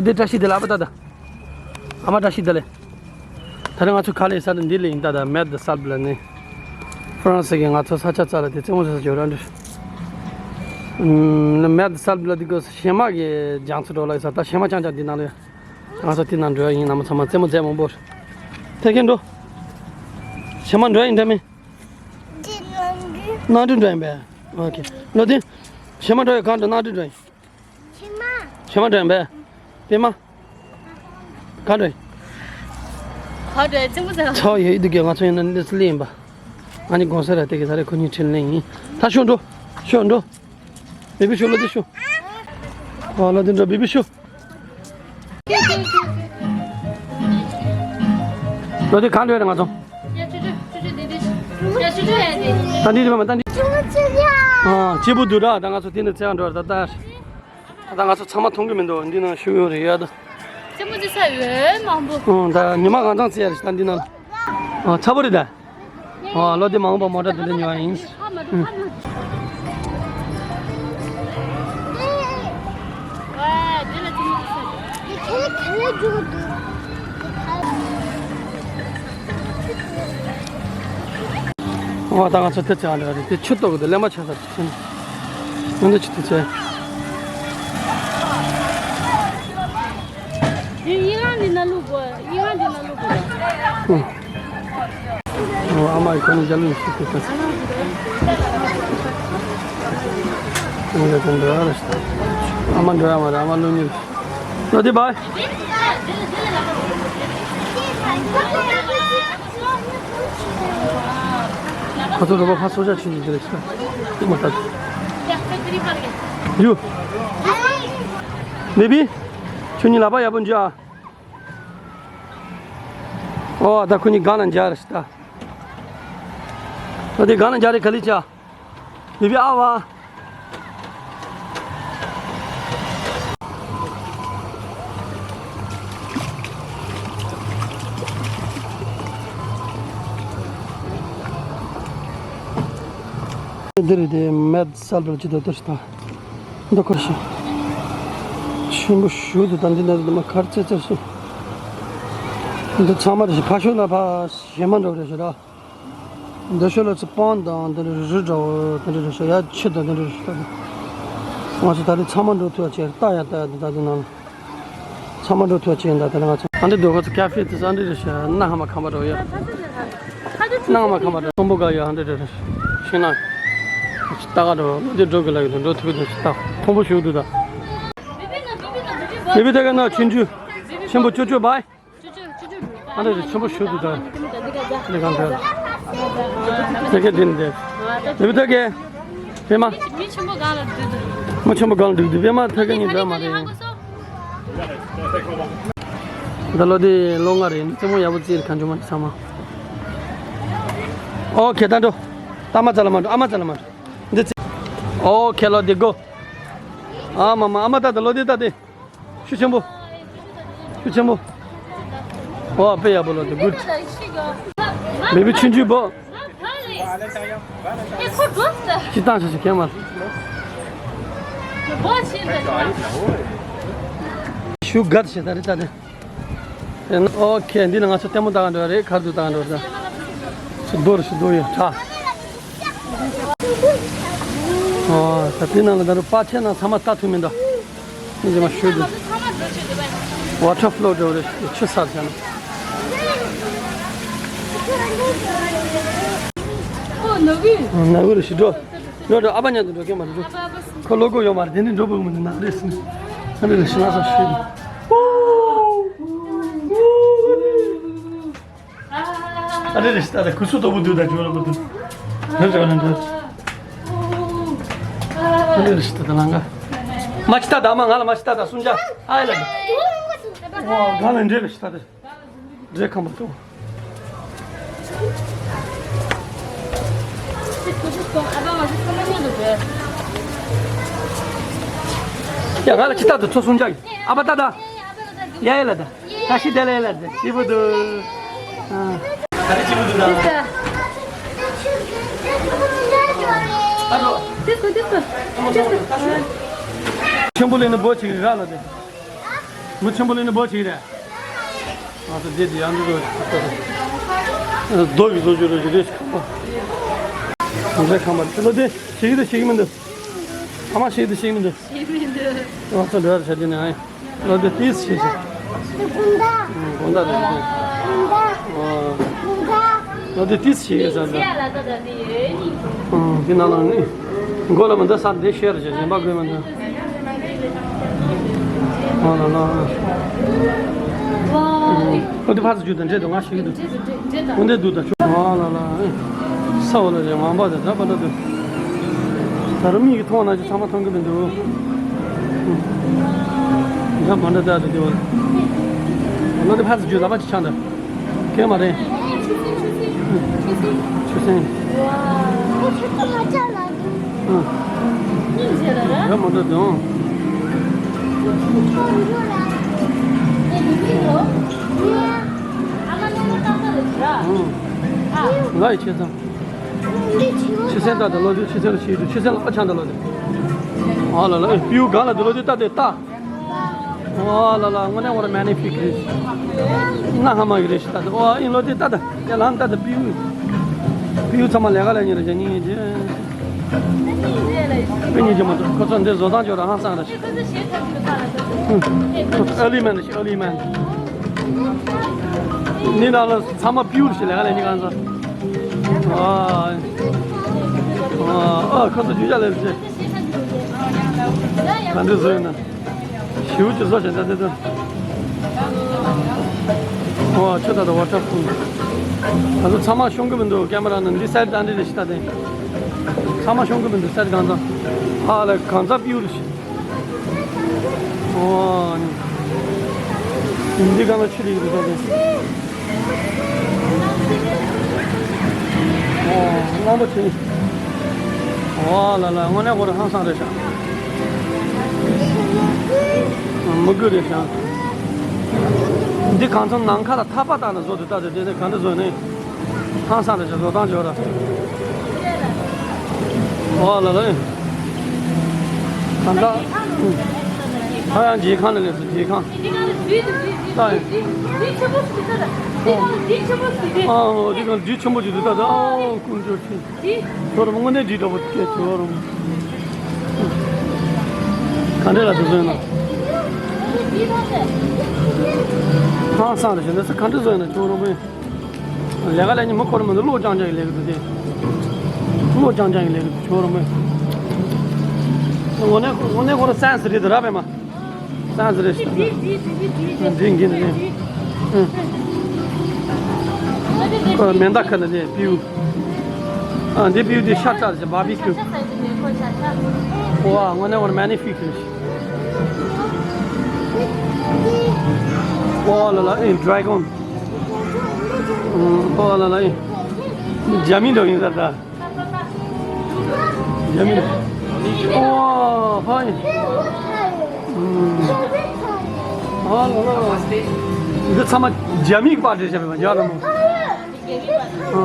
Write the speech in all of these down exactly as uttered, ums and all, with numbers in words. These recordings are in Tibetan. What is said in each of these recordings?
འདི་བཀྲ་ཤིས་བདེ་ལེགས་ཨ་ཕ་ད་ད། ཨ་མ་བཀྲ་ཤིས་བདེ་ལེགས། ད་རེས་ང་ཚོ་ག་ལེ་ས་དེ་འདི་ལ་ཡིན་ད་ད་མེད་ད་སལ་བ་ལ་ནི། ཧྥ་རན་སི་གི་ང་ཚོ་ས་ཆ་རྩ་ལ་དེ་རྩེད་མོ་རྩེ་ས་ཅིག་ཡོད་ར་འདྲི། ཨུམ། མེད་ད་སལ་བ་ལ་དེ་གོ་ཞེ་མ་གི་རྒྱང་ཚོ་འགྲོ་ལ་ཡོད་ས་ད་ཞེ་མ་ཅང་ཅང་འདི་ནང་ལ་ཡོད། ང་ཚོ་དེ་ནང་འགྲོ་ཡ་ཡིན་ན་མ་ཚང་མ་རྩེད་མོ་རྩེད་མང་པོ་རེད། ཐད་ཀན་འགྲོ། ཞེ་མ་འགྲོ་ཡ་ཡིན་ད་མིན། ནང་འགྲོ་འགྲོ་ཡིན་པས། ཨོ་ཁེ། ལོ་དེ། ཞེ་མ་འགྲོ་ཡ་གང་འགྲོ་ནང་འགྲོ་འགྲོ་ཡིན། ཕྱི་མ། ཕྱི་མ་འགྲོ་ཡིན་པས། པད་མ། ག་འགྲོ་ཡིན། ག་འགྲོ་ཡིན་ཙི་མོ་ཟེར། ཚའོ་ཡོད་འདུག་གི་ང་ཚོ་ཡིན་ན་ལི་སི་ལི་ཡིན་པ། ང་ནི་དགོང་ས་ར་དེ་གི་ས་རེ་ཁོ་གཉིས་ཁྲིད་ལེན་ཡིན། ད་ཤོག་འགྲོ། ཤོག་འགྲོ། བི་བི་ཤོག་ལོ་དེ་ཤོག་ཨོ་ལོ་དེ་འགྲོ་བི་བི་ཤོག་ལོ་དེ་ག་འགྲོ་ཡིན་ང་ཚོ། ད་འདི་རེད་མ་ད་འདི། ཨ་སྐྱིད་པོ་འདུག་ར་ད་ང་ཚོ་དེ་ནས་ཚེ་ག་འགྲོ་ར་ད་ད། ད་ང་ཚོ་ཚང་མ་མཐོང་གི་མི་འདུག་འདི་ནང་ཤུགས་ཡོད་རེད་ཡ་ད། རྩེད་མོ་རྩེ་ས་ཡོད་མང་པོ། ཨང་ད་ཉི་མ་གང་ཚང་རྩེ་ཡ་རེད་ད་འདི་ནང་། ཨ་ཚ་པོ་རེད་ད། ཨ་ལོ་དེ་མ་འོངས་པ་མོ་ཊ་དེ་འདྲ་ཉོ་བ་ཡིན། ཨང་། ཨོ་ད་ང་ཚོ་དེ་ཚེ་ཨ་འདྲ་རེད་དེ་ཆུ་ཏོག་གི་དེ་ཀླད་མ་ཆགས་ས་དེ་ཚེ་ནི། ཨ་འདྲ་ཆུ་དེ་ཚེ། དེ་ཡིན་ཨང་འདི་ན་ལུག་གོ་ཡིན་ཨང་འདི་ན་ལུག་གོ་ཨོ་ཨ་མ་ཡི་ཁོ་ནི་རྒྱ་ལུག་ཤི་དེ་ཚེ། ཨ་མ་འགྲོ་ཡ་མ་རེད་ཨ་མ་ལུག་ཉིད། ལོ་དེ་བ། ཁོ་ཚོ་རོ་པ་ཕ་སོ་ཆ་ཆུན་ཆུན་དེ་རེད་ཤག་དེ་མ་ཐག་ཡུ། མེ་བི། ཁྱོད་གཉིས་ལག་པ་ཡག་པོ་འཇུ་ཨ། ཨོ་ད་ཁོ་གཉིས་སྒང་ལ་འཇགས་རེད་ཤག་ད། ལོ་དེ་སྒང་ལ་འཇགས་རེད་ག་ལེ་ཆ། བི་བི་ཨ་བ། འདི་རེད་དེ་མེད་སལ་བ་ལ་ཅི་ད་ལྟ་ཞིག་ད། འདི་ཁོ་ཞིག་ཆེན་པོ་ཞུ་དུ་ད་འདི་ནས་འདི་མ་ཁར་ཙེ་ཙེ་སུ། འདི་ཚང་མ་རེད་ཤག་ཕ་ཤོད་ན་ཕ་ཞེ་མ་འགྲོ་རེད་ཤག་ད། འདི་ཤོད་ལ་ཚི་སྤང་དང་དེ་འདྲ་རི་འདྲ་བོ་དེ་འདྲ་རེད་ཤག་ཡ་ཆུ་དང་དེ་འདྲ་རེད་ཤག་ད། ང་ཚོ་ད་རེས་ཚང་མ་འགྲོ་ཐུབ་ཅེར་ལྟ་ཡ་ལྟ་ཡ་འདི་ད་འདི་ནང་ལ། ཚང་མ་འགྲོ་ཐུབ་ཅེར་འདི་ད་ལྟ་ང་ཚོ་ཨ་འདི་སྡོད་ཁ་ཚོ་ཀ་ཧྥེ་དེ་ས་འདི་རེད་ཤག་སྣ་ཧ་མ་ཁམ་པ་འགྲོ་ཡ། སྣ་ཧ་མ་ཁམ་པ་འགྲོ་ཚོམ་བུ་ག་ཡ་ཨ་འདི་རེད་ཤག་ཤིང་ནགས། ལྟ་ག་འགྲོ་འདི་འགྲོ་གི་ལ་ཡོད་འགྲོ་ཐུབ་གི་འདུག་ལྟ་ཁོང་པོ་ཞུགས་འདུག་ད། མི་བི་ཐ་ག་ན་ཆུང་ཆུང་ཆེན་པོ་ཅོ་ཅོ་བའི། ཨ་ནི་ཆེན་པོ་ཞུ་འདུག་ད། ནི་གང་ད། ནི་ག་འདི་འདི། མི་བི་ཐ་གའི། པད་མ། མི་ཆེན་པོ་གང་ལ་འདུག་འདུག་མི་ཆེན་པོ་གང་ལ་འདུག་འདུག་པད་མ་ཐ་གའི་ཉིན་འདྲ་མ་རེད། ད་ལོ་དེ་ལོ་ལྔ་རེད་རྩེད་མོ་ཡག་པོ་རྩེས་གང་བྱུང་མ་རེད་ཚང་མ། ཨོ་ཁེ་ད་འགྲོ། ཨ་མ་རྩ་ལ་མ་འགྲོ་ཨ་མ་རྩ་ལ་མ་འགྲོ། འདི་རྩེ། ཨོ་ཁེ་ལོ་དེ་གོ། ཨ་མ་མ་ཨ་མ་ད་ད་ལོ་དེ་ད་དེ། ཤུགས་ཆེན་པོ། ཤུགས་ཆེན་པོ། ཨོ་དཔེ་ཡག་པོ་ལོ་དེ་གུད། མི་བི་ཆུང་ཆུང་པོ། ཅི་བཏང་ཆ་ཞིག་གན་མ། ཤུ་གར་ཞེ་ད་རེད་ད་དེ། ཨོ་ཁེ་འདི་ལ་ང་ཚོ་ལྟད་མོ་ལྟ་ག་འགྲོ་རེད་གར་དུ་ལྟ་ག་འགྲོ་རེད་ད། སུ་རྡོ་རུ་སུ་རྡོ་ཡོད་ཁྲ། ཨོ་ད་དེ་ནང་ལ་ད་རུ་པ་ཆེ་ན་ཚང་མ་ལྟ་ཐུབ་མི་འདུག་འདི་མ་ཞུ་འདུག་ཝ་ཊར་ཕ་ལོ་འགྲོ་རེད་ཆུ་སར་བྱ་ན། ཨོ་ནག་གི་ནག་གི་རུ་ཞི་འགྲོ་འགྲོ་འགྲོ་ཨ་པ་ཉག་ཏུ་འགྲོ་མཁན་མ་རེད་འགྲོ་ཁོ་ལོ་གོ་ཡོད་མ་རེད་དེ་ནི་འགྲོ་དགོས་མི་འདུག་ནག་རེད་ཟིན་ཨ་རེ་རེ་ཞི་ན་ས་ཞུ་འདུག་ཨ་རེ་རེ་ཤི་ཏ་ད་ཁུ་སུ་དོ་བུ་དུ་ད་ཇོ་ར་བུ་དུ། རེ་རེ་རེ་རེ། ཨ་རེ་རེ་ཤི་ཏ་ད་ལང་ག་མ་ཤི་ཏ་ད་མ་ང་ལ་མ་ཤི་ཏ་ད་སུན་ཅ་ཨ་ཡ་ལ་ད། ཨོ་ག་ལ་འདྲེ་རེ་ཤི་ཏ་ད། འདྲེ་ཁམ་པ་དོ། ཡ་ང་ལ་ཤི་ཏ་ད་ཚོ་སུན་ཅ་ཨ་པ་ཏ་ད། ཡ་ཡ་ལ་ད། ད་ཤི་དེ་ལ་ཡ་ལ་ད་ཤི་བུ་དུ། ཨ། ད་ཤི་བུ་དུ་ད། ཨ་རོ། དེ་སུ་དེ་སུ། ཆེན་པོ་ལས་ནི་བོ་ཆིག་ར་ལ་དེ། མི་ཆེན་པོ་ལ་ནི་འབོ་ཞིག་རེད། ང་ཚོ་རྗེས་ཀྱི་ཡང་འདི་རོ་ཞིག་རྡོ་གི་བཟོ་རྒྱུ་རོ་ཞིག་རེད་ཤག་པ། འདྲ་ཁང་པ་ལོ་དེ་ཞིག་རེད་ཞིག་མི་འདུག་ཨ་མ་ཞིག་རེད་ཞིག་མི་འདུག་ཞིག་མི་འདུག་ང་ཚོ་འདྲ་བྱ་རྒྱུ་ནི་ཨ་ཡིན། ལོ་དེ་ཏིས་ཤེས་ཤེས། དགུན་ཟླ། དགུན་ཟླ་རེད་དེ། དགུན་ཟླ། ལོ་དེ་ཏིས་ཤེས་ཤེས་ཟེར་འདི། དེ་ནང་ལ་ནི། མགོ་ལ་མི་འདུག་ས་འདི་ཤེར་བྱེད་བཞིན་པ་དགོས་མི་འདུག་ཨ་ལ་ལ། ལོ་དེ་ཕར་ཚུར་རྒྱུག་དང་འདྲེ་དང་ང་ཤེས་ཀྱི་འདུག་འོ་འདི་འདུག་ད་ཆོག་ཨ་ལ་ལ། ས་འོ་ལ་རེད་མང་པ་དེ་འདྲ་པ་འདྲ་འདུག་ད་རུང་མིག་གིས་མཐོང་ན་ཅི་ཚང་མ་མཐོང་གི་མི་འདུག་འདྲ་མ་འདྲ་འདྲ་འདུག་དེ་བ། ལོ་དེ་ཕར་ཚུར་རྒྱུག་ལ་པ་ཅི་ཆང་འདྲ། གན་མ་རེད། ཆུ་སྲིན། ཆུ་སྲིན། ཨ། འདྲ་མ་འདྲ་འདུག་ང་ཡི་ཆེ་ཚང་། ཆུ་སྲིན་ལྟ་དང་ལོ་དེ་ཆུ་སྲིན་ལ་ཤེས་དུས་ཆུ་སྲིན་ལ་ཨ་ཆང་དང་ལོ་དེ། ཨ་ལ་ལ་ཨེ་པིའུ་གང་ལ་དུ་ལོ་དེ་ལྟ་དེ་ལྟ། ཨ་ལ་ལ་དངོས་གནས་འོ་ར་མེ་ནི་ཕི་ཀི་རེད། ང་ཧ་མ་གི་རེད་ཤི་ལྟ་དེ་ཨོ་ཨིན་ལོ་དེ་ལྟ་དེ་ཡ་ལམ་ལྟ་དེ་པིའུ། པིའུ་ཚང་མ་ལས་ཀ་ལས་ཉིན་རེ་བྱ་ཉིན་ཡིན་ཅེ། པི་ཉིན་ཅེ་མ་གཏོགས་ཁོ་ཚོ་འདི་བཟོ་སྟངས་ཅོ་ར་ཧང་སང་རེད་ཤི། ཨ་ལི་མན་ཤི་ཨ་ལི་མན། ནི་ན་ལ་ཚང་མ་པིའུ་ཤི་ལས་ཀ་ལས་ཉིན་གང་ཚོ། ཨ་ཨ་ཁོ་ཚོ་རྒྱུ་ཆ་ལས་རེད་ཅེ། ག་འདྲ་བཟོས་ན། ཞིའུ་ཅི་བཟོ་བྱེད་ད་དེ་དོན། ཨོ་ཆུ་ད་ད་ཝ་ཊར་ཕུལ། ད་ཚོ་ཚང་མ་ཤོང་གི་མི་འདུག་ཀེ་མ་ར་ནང་འདི་སའིཌ་ད་འདི་རེད་ཤི་ད་དེ། ཚང་མ་ཤོང་གི་མི་འདུག་སའིཌ་གང་ཚ། ཧ་ལ་གང་ཚ་པིའུ་རེད་ཤི། ཨོ་ནི། འདི་གང་ལ་ཆུ་རེད་ད་དེ། ཨོ་རྣམ་པ་ཆེ། ཨོ་ལ་ལ་དངོས་གནས་ཁོ་རང་ཧང་སང་རེད་ཤག་མི་དགོས་རེད་ཤག་འདི་གང་ཚང་ནང་ཁ་ལ་ཐག་པ་བཏགས་ནས་བཟོ་དུས་ལྟ་དུས་དེ་ནས་གང་འདྲ་བཟོས་ནས་ཧང་སང་རེད་ཤག་བཟོ་སྟངས་བྱོས་ར། ཨོ་ལ་ལ། གང་ལྟར། ཧ་ཡང་རྗེས་ཁང་ལ་སླེབས་སོང་རྗེས་ཁང་། ལྟ་ཡིན། ཨོ་འདི་གང་རྒྱུད་ཆེན་པོ་ཞིག་འདུག་ལྟ་ད་ཨོ་ཀུན་སྤྱོད་ཆེ། ཁྱོད་རང་དངོས་གནས་འདྲིས་འདྲ་པོ་སྐད་ཆོ་རུང་། ག་འདྲ་ལ་དུ་བཟོས་ན། ཧང་སང་རེད་ཞེ་ན་ས་ག་འདྲ་བཟོས་ན་ཁྱོད་རང་པོས། ལས་ཀ་ལས་ཉིན་མོ་འཁོར་མི་འདུག་བློ་རྐྱང་རྐྱང་གི་ལས་ཀ་འདུག་སྟེ། བློ་རྐྱང་རྐྱང་གི་ལས་ཀ་འདུག་ཁྱོད་རང་པོས། དངོས་གནས་དངོས་གནས་ཁོ་རང་སེམས་སུ་རེད་དུ་ར་བས་མ། སང་ཟེར་རེ་ཞིག་འདི་འགྱིན་རེ། ཁོ་མེ་མདའ་ཁ་ན་དེ་པིའུ། ཨ་འདི་པིའུ་དེ་ཤ་ཚ་ཟེར་བ་བི་ཁིའུ། ཨོ་ཨ་དངོས་གནས་ཁོ་མེ་ནི་ཕི་ཁིའུ། ཨོ་ལ་ལ་ཨེ་ཌ་རེ་གོན། ཨོ་ལ་ལ་ཨེ། རྒྱ་མི་འདྲ་ཡིན་ས་ད། རྒྱ་མི། ཨོ་ཧོ་ཡིན། ཨ་ལ་ལ། འདི་ཚང་མ་རྒྱ་མིའི་པར་འདྲ་བྱས་པ་རྒྱ་ར་མོ། ཨ།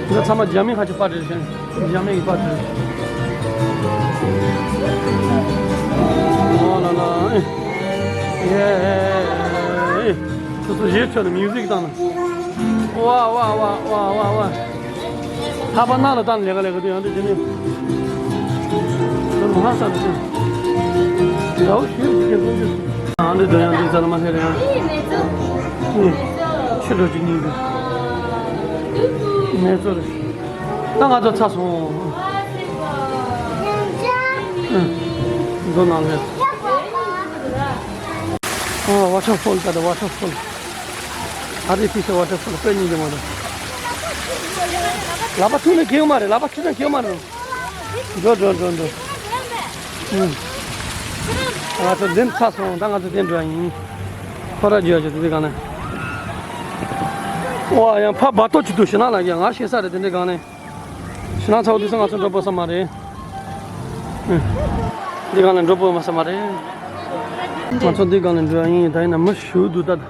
འདི་ཚང་མ་རྒྱ་མི་ཁ་ཆེ་པར་འདྲ་བྱས། རྒྱ་མིའི་པར་འདྲ། ཨོ་ལ་ལ། ཨེ། ཨེ། སོ་སོ་གཞས་ཆོད་ནས་མིའུ་ཟིག་བཏང་ན། ཝ་ཝ་ཝ་ཝ་ཝ་ཝ། ཐག་པ་ནང་ལ་བཏང་ནས་ལས་ཀ་ལས་ཀ་དེ་ཡང་དེ་བྱས་ནས། ང་ཧ་སང་དེ། ཡའོ་ཤེས་ཀྱི་ཀྱི་ཀུན་གྱི། ཨ་འདི་དོན་ཡང་འདི་ཙ་ལ་མ་ཧེ་རེད་ཡང་། ཕྱི་འགྲོ་གི་ཉིན་གི། ངལ་རྩོལ་རེད། ད་ང་ཚོ་ཚར་སོང་། ཨ། མདོ་ནང་ལ། ཨ་ཝ་ཊར་ཕོལ་ད་ད་ཝ་ཊར་ཕོལ། ཨ་རི་ཕི་ཤ་ཝ་ཊར་ཕོལ་དཔེ་སྙིང་རྗེ་མོ་རེད། ལག་པ་འཁྲུ་ན་འགྱོད་མ་རེད། ལག་པ་འཁྲུ་ན་འགྱོད་མ་རེད། འགྲོ་འགྲོ་འགྲོ་འགྲོ། ཨུམ། ང་ཚོ་འདི་ཚར་སོང་། ད་ང་ཚོ་འདི་འགྲོ་ཡ་ཡིན། ཁོ་ར་འགྱོད་ཡ་ཅིག་དེ་གང་ན། ཨོ་ཡང་ཕ་བ་ཏོ་ཅིག་འདུག་ཤི་ན་ལ་ཡ་ང་ཤེས་ས་རེད། དེ་འདྲའི་གང་ནས། ཕྱི་ནང་ཚ་བོ་དུས་སུ་ང་ཚོ་འགྲོ་དགོས་ས་མ་རེད། ཨུ། འདི་སྒང་ལ་འགྲོ་དགོས་ས་མ་རེད། ང་ཚོ་འདི་སྒང་ལ་འགྲོ་ཡ་ཡིན། ད་ཡིན་ན་མི་ཞུ་འདུག་ད།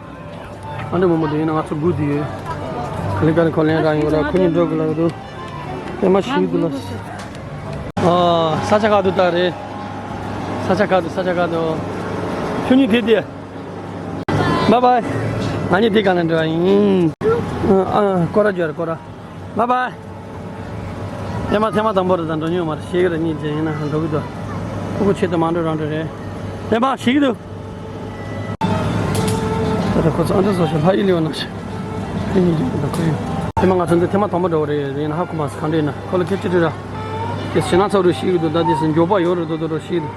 ཨ་འདྲ་མང་པོ་འདུག་ཡིན་ན་ང་ཚོ་སྒུག་བསྡད་ཡོད། ག་ལེ་ག་ལེ་ཁོ་ལེན་རང་ཡོད་ར། ཁོ་གཉིས་འགྲོ་དགོས་ལབ་འདུག་དེ་མ་ཞུ་འདུག་ལ། ཨ་ས་ཆ་ག་འདུག་ད་རེད། ས་ཆ་ག་འདུག་ས་ཆ་ག་འདུག་ཁྱོད་གཉིས་དེ་དེ། བའི་བའི། ང་གཉིས་འདི་ག་ནས་འགྲོ་བ་ཡིན། ཨ་ཨ། སྐོར་ར་རྒྱག་ར་སྐོར་ར། བའི་བའི། ཨེ་མ་ཐེངས་མ་དང་པོ་རེད། ད་འགྲོ་མྱོང་མ་རེད། ཤེས་ཀྱི་རེད། གཉིས་ཅན་ཡིན་ན་འགྲོ་གི་འདུག་ཕྲུ་གུ་ཆེད་དུ་མ་འགྲོ་རང་འགྲོ་རེད། ཨེ་མ་ཤེས་ཀྱི་འདུག་ད་ལྟ་ཁོ་ཚོ་ཨ་འདྲ་བཟོ་ཞིག་ལྷ་ཡི་ལེའུ་ནང་བཞིན། དེ་གཉིས་ཀྱི་འདུག་ཁོ་ཡིན། ཨེ་མ་ང་ཚོ་འདི་ཐེངས་མ་དང་པོ་འགྲོ་གི་རེད། ཡིན་ན་ཧ་གོ་མ་སོང་ག་འདྲ་ཡིན་ན། ཁོ་ལ་ཁྱེད་ཅི་འདྲ་ར། དེ་ཞེ་ན་ཚ་རུ་ཤེས་ཀྱི་འདུག་ད་དེ་སུ་མགྱོགས་པ་ཡོད་རེད་འདུག་ད་རུ་ཤེས་ཀྱི་འདུག་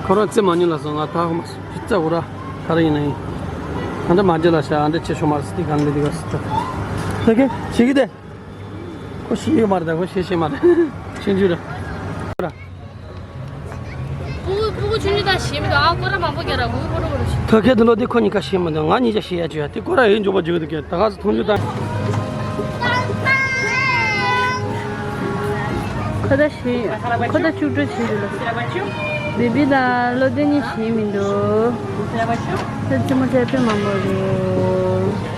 ཁོ་རང་རྩེ་མ་ཉུལ་ལ་སོང་། ང་ད་ཧ་གོ་མ་སོང་། ཅི་རྩ་འུ་ར་ག་རེ་ཡིན་ན་ཡིན། ཨ་འདྲ་མ་བརྗེད་ལ་ཤ། ཨ་འདྲ་ཆེ་ཤོ་མ་རེད་ཟེར། དེ་ག་འདྲ་དེ་ག་ཟེར། ད་དེ་ག་ཤེས་ཀྱི་དེ། ཁོ་ཤེས་ཡོད་མ་རེད། ད་ཁོ་ཤེས་ཤེས་མ་རེད། ཆུང་ཆུང་རེད། སྤུ་གུ་སྤུ་གུ་ཆུང་ཆུང་ད་ཤེས་མི་འདུག་ཨ་སྐོར་ར་མང་པོ་རྒྱག་ར་མགོ་སྐོར་ར་སྐོར་ར་ཤེས། ཐོ་ཁེ་དེ་ལོ་དེ་ཁོ་གཉིས་ཀ་ཤེས་མི་འདུག་ང་གཉིས་ཀ་ཤེས་ཡ་བྱོས་ཡ། དེ་སྐོར་ར་ཡོད་འཇོག་པ་འཇུག་འདུག་གས། ད་ག་ཚོད་མཐོང་རྒྱུ་དང་། ཁོ་ད་ཤེས། ཁོ་ད་བཅུ་དྲུག་བྱེད་འདུག་ལ། བེ་བི་དང་བློ་ལྡན་གཉིས་ཤེས་མི་འདུག་ད་རྩེད་མོ་རྩེ་དཔེ་མང་པོ་འདུག་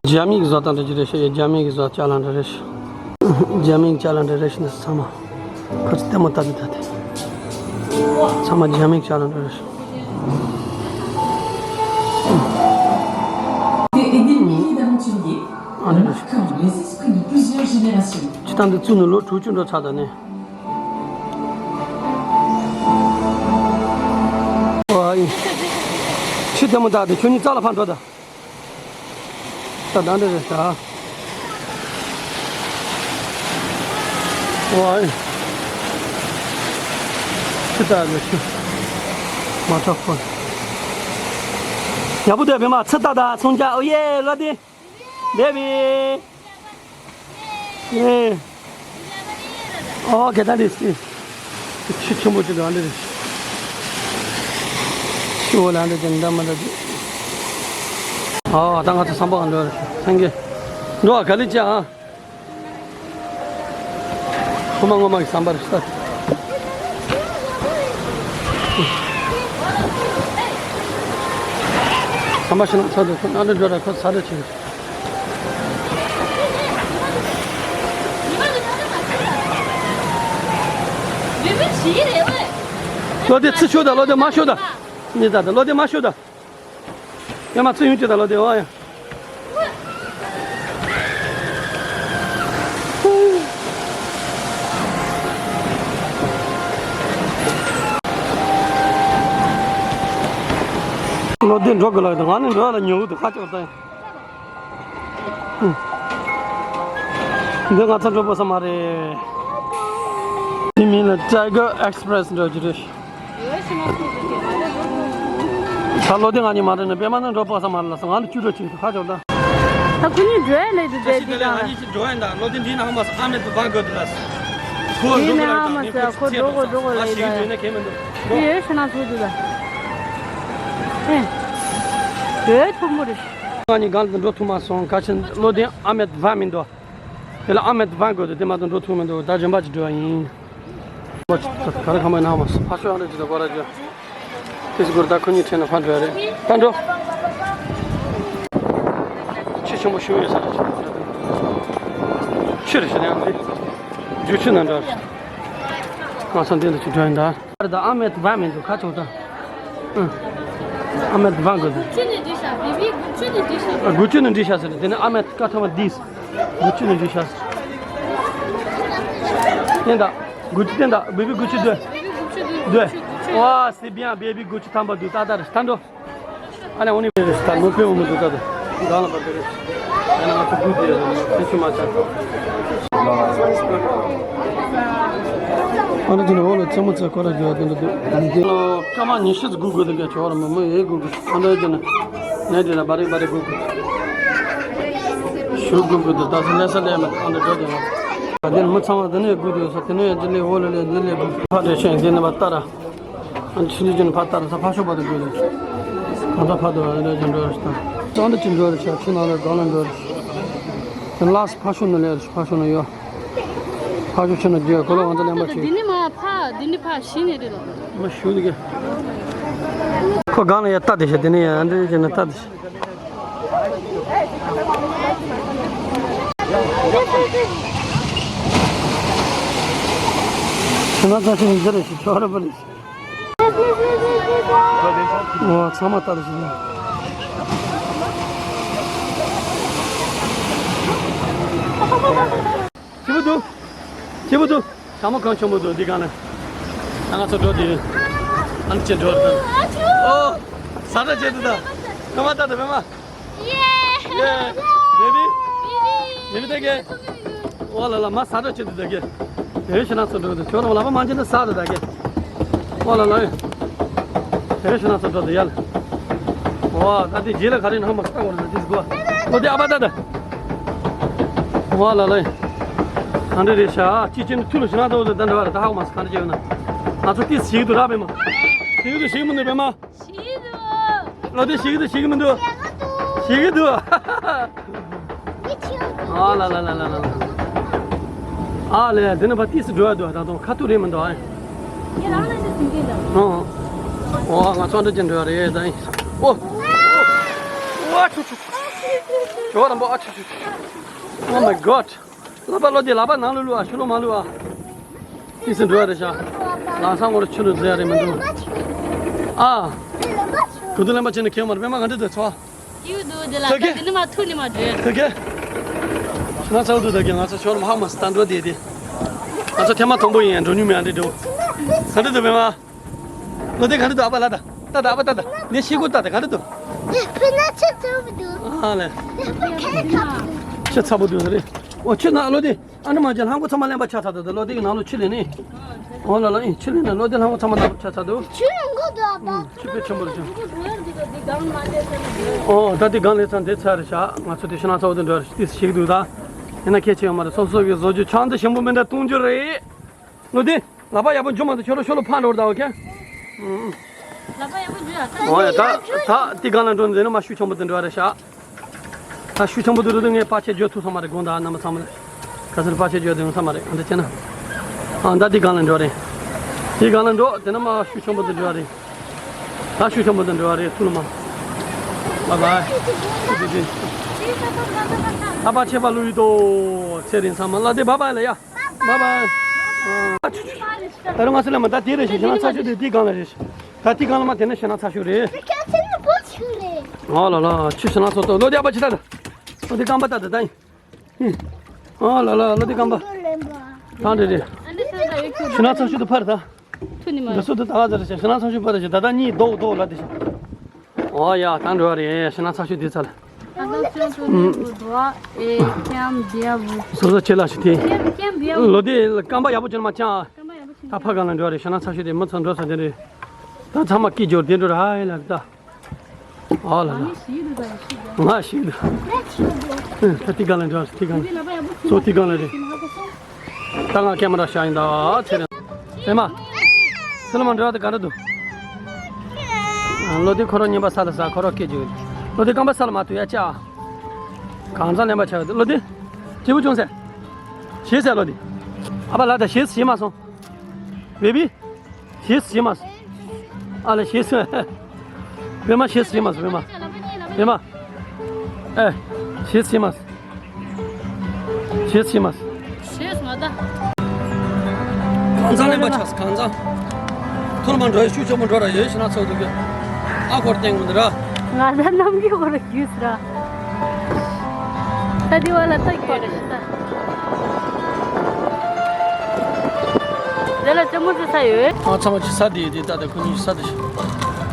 རྒྱ་མིའི་བཟོ་སྟངས་འདྲ་ཅིག་རེད་ཤག་རྒྱ་མིའི་བཟོ་ལྕགས་ལམ་འདྲ་རེད་ཤག་རྒྱ་མིའི་ལྕགས་ལམ་འདྲ་རེད་ཤག་འདི་ཚང་མ། ཁོ་ཚོ་ལྟད་མོ་ལྟ་དུས་ད་དེ། ཚང་མ་རྒྱ་མིའི་ལྕགས་ལམ་འདྲ་རེད་ཤག Aidez le millier d'aventuriers en marquant les esprits de plusieurs générations. ཅི་ལྟར་འདི་བཙུགས་ནས་ལོ་དྲུག་ཅུ་འགྲོ་ཚར་ད་ནི། ཨོ་ཨི། ཁྱོད་ལྟད་མོ་ལྟ་དེ་ཁྱོད་གཉིས་རྩ་ལ་ཕར་འགྲོ་ད། ད་ད་འདྲ་རེད་ཤག་ཨོ་ཨི། ཁྱོད་ལྟ་ལ་ཁྱོད། མ་ཐོག་ཁོ། ཡག་པོ་འདུག་བེ་མ་ཚི་ལྟ་ད་སོང་ཅག་ཨོ་ཡེ་ལོ་དེ། བེ་བི། ཨེ། ཨོ་གེ་ད་འདི་སི། ཆུ་ཆེན་པོ་ཅིག་འདུག་ཨ་འདི་རེད། ཆུ་འོག་ལ་འདི་ཅན་འདྲ་མ་འདྲ་ཅིག་ཨོ་ད་ང་ཚོ་སམ་པ་ག་འགྲོ་རེད་སེང་གེ། འགྲོ་ཨ་ག་ལི་ཅི་ཨ། ཁོ་མ་ངོ་མ་གི་སམ་པ་རེད་ཤག་སམ་པ་ཤི་ན་ཚ་འདུག་ཁོ་ཨ་འདི་འགྲོ་ར་ཁོ་ཚ་འདྲ་ཅིག་བློ་བདེ་ཚུར་ཤོག་དང་བློ་བདེ་མར་ཤོག་དང་། གཉིས་ད་དང་བློ་བདེ་མར་ཤོག་དང་། ཡ་མ་ཚུར་ཡོང་ཅིག་དང་བློ་བདེ་ཨ་ཡ། བློ་བདེ་འགྲོ་དགོས་ལ་ང་ནི་འགྲོ་ལ་ཉོ་གི་འདུག་ཁ་ཅོག་ད། འདི་ང་ཚོ་འགྲོ་དགོས་ས་མ་རེད། འདི་མིང་ལ་Tiger Express འགྲོ་རྒྱུ་རེད། ད་ལོ་དེ་ང་གཉིས་མ་རེད་ན་པད་མ་ནང་འགྲོ་དགོས་ས་མ་རེད་ལ་ང་ལ་བཅུ་དྲུག་ཅིག་ཁ་ཅོག་ད། ད་ཁོ་གཉིས་འགྲོ་ཡ་ལས་དུ་བསྡད་དེ་ད་ང་གཉིས་ཀྱི་འགྲོ་ཡ་ད་ལོ་དེ་འདི་ན་ཧ་མ་སོང་ཨ་མེད་དུ་བང་དགོས་དུ་ལ། ཁོ་འདི་འགྲོ་ན་ཧ་མ་སོང་ཁོ་འགྲོ་དགོས་འགྲོ་དགོས་ལ་ཡིན་ད། ཡོད་ཤ་ན་ཚོ་དུ་ད། ཨེ། འགྲོ་ཡ་ཐུབ་མོ་རེད། ང་གཉིས་གང་ལ་འགྲོ་ཐུབ་མ་སོང་ག་ཕྱིན་ལོ་དེ་ཨ་མེད་བང་མི་འདུག་དེ་ལ་ཨ་མེད་བང་དགོས་དུས་དེ་མ་གཏོགས་འགྲོ་ཐུབ་མི་འདུག་ད་གཞན་པ་ཅིག་འགྲོ་བ་ཡིན། ཁོ་ཅིག་ག་རེ་ཁ་མ་ན་མ་སོང་ཕ་ཤོ་ཡང་རེ་ཅིག་ད་གོ་ར་ཅོ། དེ་ཅིག་གོ་ར་ད་ཁོ་གཉིས་ཁྲིད་ན་ཕ་འགྲོ་ཡ་རེད་ད་འགྲོ། ཆུ་ཆེན་པོ་ཞིག་ཡོད་ས་རེད་ཆུ་རེད་ཤི་ན་ཡང་དེ། རྒྱུ་ཆུ་ན་འདྲ་རེད། ང་ཚང་དེ་ལ་ཅིག་འགྲོ་ཡིན་ད། ད་ཨ་མེད་བ་མི་འདུག་ཁ་ཆུང་ད། ཨ་མེད་བ་དགོས་འདུག་དགུ་བཅུ་ནས་འགྲིག་ཤག་དགུ་བཅུ་ནས་འགྲིག་ཤག་ཟེར་དེ་ནས་ཨ་མེད་ཀ་ཐ་མ་དིས། དགུ་བཅུ་ནས་འགྲིག་ཤག་ཟེར། བསྟན་ད། དགུ་བཅུ་བསྟན་ད་བེ་བི་དགུ་བཅུ་སྡོད། སྡོད། ཝ་སི་བི་ཡང་བེ་བི་དགུ་བཅུ་ཐམ་པ་འདུག་ད་ད་རེད་ད་འགྲོ། ཨ་ནི་འོ་ནི་རེད་ད་ལོ་པེ་འོ་མི་འདུག་ད་ད། གང་ལ་བར་དེ་རེད། ཡང་ན་ང་ཚོ་དགུ་དེ་རེད་ད་ཆུ་མ་ཆག་ཨ་ནི་དེ་ནི་འོག་ལ་རྩེད་མོ་རྩེ་ཁོ་ར་རྒྱུ་བ་དེ་འདྲ་འདུག་དེ་ལ་སྐར་མ་ཉི་ཤུ་ཙམ་སྒུག་དགོས་འདུག་ག་ཅོག་ར་མི་མི་ཡེ་སྒུག་དགོས་ཨ་འདྲ་རྒྱུ་ན་ནས་དེ་ལ་བ་རེ་བ་རེ་སྒུག་དགོས་ཞུ་སྒུག་དགོས་འདུག་ད་སུ་ལས་ས་ལས་མ་ཨ་འདྲ་འགྲོ་དེ་ལ་ད་དེ་ནི་མི་ཚང་བ་དེ་ནས་སྒུག་དགོས་ས་དེ་ནས་ཡང་དེ་ལས་འོག་ལ་ལས་འདི་ལས་སྒུག་ཕ་འདྲ་ཤེས་དེ་ནས་བ་ལྟ་ར། ཨ་ནི་ཕྱི་ལུས་ཅན་ཕར་ལྟ་ར་ས་ཕར་ཤོག་བར་དུ་དགོས་རེད། གང་ལྟར་ཕར་དུ་བ་རེ་ཅན་འགྲོ་རེད་ད། ཅང་དུ་ཅི་འགྲོ་རེད་ཤག་ཕྱི་ནང་ལ་གང་ལ་འགྲོ་རེད། དེ་ལགས་ཕར་ཤོག་ནང་ལས་རེད་ཕར་ཤོག་ནང་ཡོད། ཕར་ཤོག་ཕྱི་ནང་རྒྱུ་གོ་ལ་ང་ཚོ་ལེན་པ་ཅིག་འདི་ནི་མ་ཕ་འདི་ནི་ཕ་ཤི་ནི་རེད་ལ། མ་ཤུ་ནི་གི། ཁོ་སྒང་ལ་ཡར་ལྟ་དེ་ཤ་དེ་ནས་ཡར་འདྲ་བྱས་ན་ལྟ་དེ་ཤ། ཁྱེད་རང་ཚོ་ཤི་ནས་འདི་རེད་ཤི་ཆོག་རེད་པ་རེད་ཤི། འོ་ཚང་མ་ལྟ་དེ་ཤི་ན། སྐྱིད་པོ་འདུག་སྐྱིད་པོ་འདུག་ཞྭ་མོ་གང་ཆེན་པོ་འདུག་འདི་གང་ན། ང་ཚོ་འགྲོ་དེ། ཨ་ནི་ཅི་འགྲོ་དང་། ཨོ། ས་ར་ཆེ་འདུག་ད། ཕེ་མ་ལྟ་དང་ཕེ་མ། ཡེ། ཡེ། བེ་བི། བེ་བི་ད་གེ། ཨོ་ལ་ལ་མ་ས་ར་ཆེ་འདུག་ད་གེ། དེ་ཕྱི་ན་ཚོ་འགྲོ་དང་ཁྱོད་རང་ལ་པ་མ་ཅི་ན་ས་ར་ད་གེ། ཨོ་ལ་ལ། དེ་ཕྱི་ན་ཚོ་འགྲོ་དང་ཡ་ལ། ཨོ་ད་དེ་རྗེས་ལ་ག་རེ་ནང་མ་ས་གོ་ན་དེ་གོ། ཨོ་དེ་ཨ་པ་ད་ད། ཝ་ལ་ལ། ག་འདྲ་རེད་ཤག་ཅི་ཅི་ནི་ཐུ་ལ་ཞི་ན་ཏོ་ད་འདྲ་བ་རེད་ད་ཧ་གོ་མ་སོང་ག་འདྲ་བྱས་ཡོད་ན། ང་ཚོ་ཏིས་ཞིག་ཏུ་ར་བེ་མ། ཞིག་ཏུ་ཞིག་མི་འདུག་བེ་མ། ཞིག་ཏུ། ལོ་དེ་ཞིག་ཏུ་ཞིག་མི་འདུག་ཞིག་ཏུ། ཨ་ལ་ལ་ལ་ལ་ལ། ཨ་ལས་དེ་ནི་བ་ཏིས་འགྲོ་ཡ་འདུག་ད་དུང་ཁ་ཐུག་རེད་མི་འདུག་ཨ། ཨོ། ཨོ་ང་ཚོ་འདྲ་ཅན་འགྲོ་ཡ་རེད་ད་ཡིན། ཨོ། ཨོ་ཨ་ཆུ་ཆུ་ཆུ། ཇོ་རམ་པོ་ཨ་ཆུ་ཆུ་ཆུ། Oh my god. ལག་པ་ལོ་དེ་ལག་པ་ནང་ལ་བླུགས་ཨ་ཤུ་ལོ་མ་བླུགས་ཨ། ཏི་སི་འགྲོ་ཡ་རེད་ཤག་ལམ་སང་ངོ་ར་ཆུ་ལུ་འཛེ་ཡ་རེད་མི་འདུག་ཨ། གུ་དུ་ལེན་པ་བྱས་ནས་ཁྱེར་མ་རེད་པས་མ་ག་འདྲ་འདུག་ཚོ། ཡུ་དུ་དེ་ལ་ད་དེ་ནི་མ་ཐུག་ནི་མ་འདྲེ། ད་གེ། ང་ཚ་བོ་དུ་ད་གེ་ང་ཚ་ཤོར་མ་ཧ་མ་སི་ད་འགྲོ་དེ་དེ། ང་ཚ་ཐེ་མ་དང་པོ་ཡིན་ཡ་འགྲོ་མྱོང་མེད་ཨ་འདྲེ་འགྲོ། ག་འདྲ་འདུག་པས་མ། ལོ་དེ་ག་འདྲ་འདུག་ཨ་ཕ་ལ་ད། ད་ད་ཨ་ཕ་ད་ད། ནས་ཤི་གུ་ད་ད་ག་འདྲ་འདུག་ཕུ་ན་ཆུ་ཚ་བོ་འདུག་ཨ་ལེ། ཕུ་ཁ་ཁ་ཆུ་ཚ་བོ་འདུག་རེད། ཨོ་ཆུ་ན་ལོ་དེ། ཨ་ནི་མ་ཅན་ལྷམ་གོ་ཚང་མ་ལེན་པ་ཆ་ཚ་འདུག་ད་ལོ་དེ་གི་ནང་ལོ་ཆུ་ལེན་ནི། ཨོ་ལ་ལ་ཨིན་ཆུ་ལེན་ན་ལོ་དེ་ལྷམ་གོ་ཚང་མ་ལེན་པ་ཆ་ཚ་འདུག་ཆུ་ཡོང་གོ་འདུག་ཨ་ཕ། ཆུ་དཔེ་ཆེན་པོ་རེད་ཆུ། ཨོ་ད་དེ་གང་ལེན་ཚང་དེ་ཚ་རེད་ཤག་ང་ཚོ་དེ་ཕྱི་ནང་ཚ་བོ་དེ་འགྲོ་རེད་ཏིས་ཤིག་འདུག་ད། ཡིན་ན་ཁྱད་ཆེ་ཡོད་མ་རེད་སོ་སོ་གི་བཟོ་རྒྱུ་ཆང་དེ་ཞིམ་པོ་མིན་འདྲ་གཏོང་རྒྱུ་རེད། ལོ་དེ། ལག་པ་ཡག་པོ་འཇུ་མ་ཐུབ་ཤོ་ལོ་ཤོ་ལོ་ཕར་འགྲོ་ད་ཨོ་ཁེ། ལག་པ་ཡག་པོ་འཇུ་ཡ་ད། ཨོ་ཡ་ད་ད་དེ་གང་ལ་འགྲོ་འཛེ་ན་མ་ཤུ་ཆང་པོ་དེ་འགྲོ་རེད་ཤག་ད་ཤུ་ཆང་པོ་དེ་རུ་དུ་ངས་པ་ཆེ་འཇོ་ཐུབ་ས་མ་རེད་དགོངས་དག་རྣམ་པ་ཚང་མ་ལ། ག་ཚོད་པ་ཆེ་འཇོ་དུ་ཡོང་ས་མ་རེད་ཨ་འདི་བྱས་ན། ཨ་ད་དེ་གང་ལ་འགྲོ་རེད། དེ་གང་ལ་འགྲོ་དེ་ན་མ་ཤུ་ཆང་པོ་དེ་འགྲོ་རེད། ད་ཤུ་ཆང་པོ་དེ་འགྲོ་རེད་ཐུག་ལ་མ། བ་བ། ཨ་པ་ཆེ་པ་ལུས་ཡོད་དོ་ཚེ་རིང་ཚང་མ་ལ་དེ་བ་བ་ལ་ཡ། Bye bye. ཨ་ཆུ་ཆུ། ད་རུང་ང་ཚོ་ལ་མ་ད་དེ་རེད་ཞེས་ཞེ་ན་ཚ་ཤོས་དེ་དེའི་སྒང་ལ་རེད། ད་དེའི་སྒང་ལ་མ་དེ་ནི་ཞེ་ན་ཚ་ཤོས་རེད། ཨོ་ལ་ལ་ཆུ་ཞེ་ན་ཚ་ཏོ་ལོ་དེ་ཨ་པ་ཆི་ད་ད། ལོ་དེ་རྐང་པ་ད་ད་ད་ཡིན། ཨོ་ལ་ལ་ལོ་དེ་རྐང་པ། ད་འདྲེ་རེད། ཞེ་ན་ཚ་ཤོས་དེ་ཕར་ད། ཐུ་ནི་མ། འདི་སུ་དེ་ད་ག་ཟེར་ཞེ་ན་ཚ་ཤོས་ཕར་རེད་ཞེ་ད་ད་གཉིས་རྡོག་རྡོག་ལ་དེ་ཞེ། ཨོ་ཡ་ད་འགྲོ་བ་རེད་ཞེ་ན་ཚ་ཤོས་དེ་ཚ་ལ། ཨ་ད་ཅོ་ཅོ་ནི་བུ་དོ་ཨེ་ཀྱམ་བེ་བུ། སོ་སོ་ཆེ་ལ་ཞིག་དེ། ཀྱམ་ཀྱམ་བེ་བུ། ལོ་དེ་རྐང་པ་ཡག་པོ་ཅན་མ་ཆང་། རྐང་པ་ཡག་པོ་ཆེ། ད་ཕ་གང་ལ་འགྲོ་རེད་ཞེ་ན་ཚ་ཤོས་དེ་མི་ཚང་འགྲོ་ས་དེ་རེད། ད་ཚང་མ་སྐད་སྦྱོར་དེ་འགྲོ་ར་ཧ་ཡ་ལ་ད། ཨ་ལ་ལ། ང་ཞིག་འདུག་ད་ཞིག་འདུག་ང་ཞིག་འདུག་ད་དེ་གང་ལ་འགྲོ་རེད་དེ་གང་ལ། སོ་དེ་གང་ལ་རེད། ད་ང་ཀེ་མ་ར་ཤ་ཡིན་ད་ཚེ་རིང་། ཨེ་མ། སི་ལ་མ་འགྲོ་བ་དེ་ག་འདྲ་འདུག་ལོ་དེ་ཁོ་རང་ཉན་པ་ས་ལ་ས་ཁོ་རང་སྐད་ཅིག་ལོ་དེ་རྐང་པ་ས་ལ་མ་ཐུག་ཡ་ཅག་གང་ཚང་ལེན་པ་ཆགས་འདུག་ལོ་དེ། སྐྱིད་པོ་བྱུང་ཟེར། ཞེས་ཟེར་ལོ་དེ། ཨ་ཕ་ལ་ད་ཞེས་ཞེས་མ་སོང་། བེ་བི། ཞེས་ཞེས་མ་སོང་། ཨ་ལ་ཞེས་སོང་། བེ་མ་ཞེས་ཞེས་མ་སོང་བེ་མ། བེ་མ། ཨེ། ཞེས་ཞེས་མ་སོང་། ཞེས་ཞེས་མ་སོང་། ཞེས་མ་ད། གང་ཚང་ལེན་པ་ཆགས་སོང་གང་ཚང་། ཐོར་མ་འགྲོ་ཡ་ཤུགས་ཆེན་པོ་འགྲོ་ར་ཡོད་ཤི་ན་ཚོགས་འདུག་གི། ཨ་སྐོར་སྟེང་མི་འདུག་ར། ང་ད་ནམ་གྱི་སྐོར་རྒྱུས་ར། ད་དེ་བ་ལ་ད་སྐོར་རེད་ད། དེ་ལ་ཅ་མོ་ཙི་ས་ཡོད། ཨ་ཚང་མ་ཅི་ས་དེ་ཡོད་དེ་ད་ད་ཁོ་གཉིས་ས་དེ་